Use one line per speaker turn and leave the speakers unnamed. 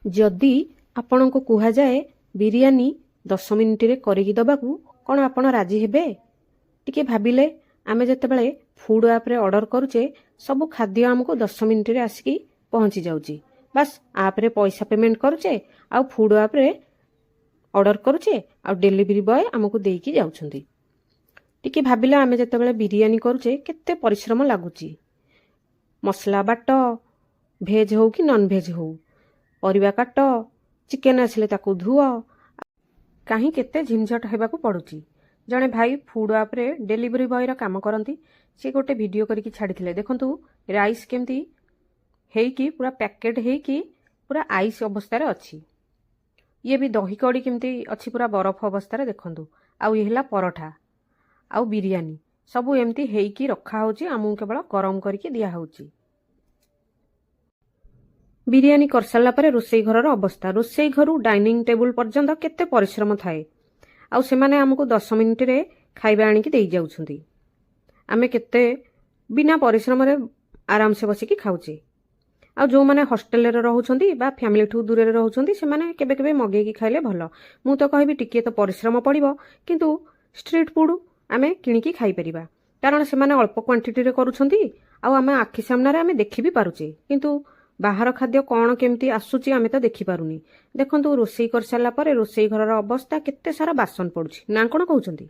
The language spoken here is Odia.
ଯଦି ଆପଣଙ୍କୁ କୁହାଯାଏ ବିରିୟାନୀ 10 ମିନିଟରେ କରିକି ଦେବାକୁ, କ'ଣ ଆପଣ ରାଜି ହେବେ? ଟିକେ ଭାବିଲେ, ଆମେ ଯେତେବେଳେ ଫୁଡ୍ ଆପ୍ରେ ଅର୍ଡ଼ର କରୁଛେ, ସବୁ ଖାଦ୍ୟ ଆମକୁ 10 ମିନିଟରେ ଆସିକି ପହଞ୍ଚି ଯାଉଛି। ବାସ୍, ଆପ୍ରେ ପଇସା ପେମେଣ୍ଟ କରୁଛେ ଆଉ ଫୁଡ୍ ଆପ୍ରେ ଅର୍ଡ଼ର କରୁଛେ ଆଉ ଡେଲିଭରି ବୟ ଆମକୁ ଦେଇକି ଯାଉଛନ୍ତି। ଟିକେ ଭାବିଲେ, ଆମେ ଯେତେବେଳେ ବିରିୟାନୀ କରୁଛେ, କେତେ ପରିଶ୍ରମ ଲାଗୁଛି। ମସଲା ବାଟ, ଭେଜ୍ ହଉ କି ନନ୍ ଭେଜ୍ ହଉ, ପରିବା କାଟ, ଚିକେନ୍ ଆସିଲେ ତାକୁ ଧୁଅ, କାହିଁ କେତେ ଝିନଝଟ ହେବାକୁ ପଡ଼ୁଛି। ଜଣେ ଭାଇ ଫୁଡ୍ ଆପ୍ରେ ଡେଲିଭରି ବୟର କାମ କରନ୍ତି। ସେ ଗୋଟେ ଭିଡ଼ିଓ କରିକି ଛାଡ଼ିଥିଲେ। ଦେଖନ୍ତୁ, ରାଇସ୍ କେମିତି ହେଇକି ପୁରା ପ୍ୟାକେଟ୍ ହେଇକି ପୁରା ଆଇସ୍ ଅବସ୍ଥାରେ ଅଛି। ଇଏ ବି ଦହି କଡ଼ି କେମିତି ଅଛି, ପୁରା ବରଫ ଅବସ୍ଥାରେ ଦେଖନ୍ତୁ। ଆଉ ଇଏ ହେଲା ପରଠା ଆଉ ବିରିୟାନୀ। ସବୁ ଏମିତି ହେଇକି ରଖା ହେଉଛି, ଆମକୁ କେବଳ ଗରମ କରିକି ଦିଆହେଉଛି। ବିରିୟାନୀ କରିସାରିଲା ପରେ ରୋଷେଇ ଘରର ଅବସ୍ଥା, ରୋଷେଇ ଘରୁ ଡାଇନିଂ ଟେବୁଲ ପର୍ଯ୍ୟନ୍ତ କେତେ ପରିଶ୍ରମ ଥାଏ। ଆଉ ସେମାନେ ଆମକୁ 10 ମିନିଟରେ ଖାଇବା ଆଣିକି ଦେଇଯାଉଛନ୍ତି। ଆମେ କେତେ ବିନା ପରିଶ୍ରମରେ ଆରାମସେ ବସିକି ଖାଉଛେ। ଆଉ ଯେଉଁମାନେ ହଷ୍ଟେଲରେ ରହୁଛନ୍ତି ବା ଫ୍ୟାମିଲିଠୁ ଦୂରରେ ରହୁଛନ୍ତି, ସେମାନେ କେବେ କେବେ ମଗେଇକି ଖାଇଲେ ଭଲ। ମୁଁ ତ କହିବି, ଟିକିଏ ତ ପରିଶ୍ରମ ପଡ଼ିବ, କିନ୍ତୁ ଷ୍ଟ୍ରିଟ୍ ଫୁଡ଼୍ ଆମେ କିଣିକି ଖାଇପାରିବା, କାରଣ ସେମାନେ ଅଳ୍ପ କ୍ୱାଣ୍ଟିଟିରେ କରୁଛନ୍ତି ଆଉ ଆମେ ଆଖି ସାମ୍ନାରେ ଆମେ ଦେଖି ବି ପାରୁଛେ। କିନ୍ତୁ ବାହାର ଖାଦ୍ୟ କ'ଣ କେମିତି ଆସୁଛି, ଆମେ ତ ଦେଖିପାରୁନି। ଦେଖନ୍ତୁ, ରୋଷେଇ କରିସାରିଲା ପରେ ରୋଷେଇ ଘରର ଅବସ୍ଥା, କେତେ ସାରା ବାସନ ପଡ଼ୁଛି ନା କ'ଣ କହୁଛନ୍ତି?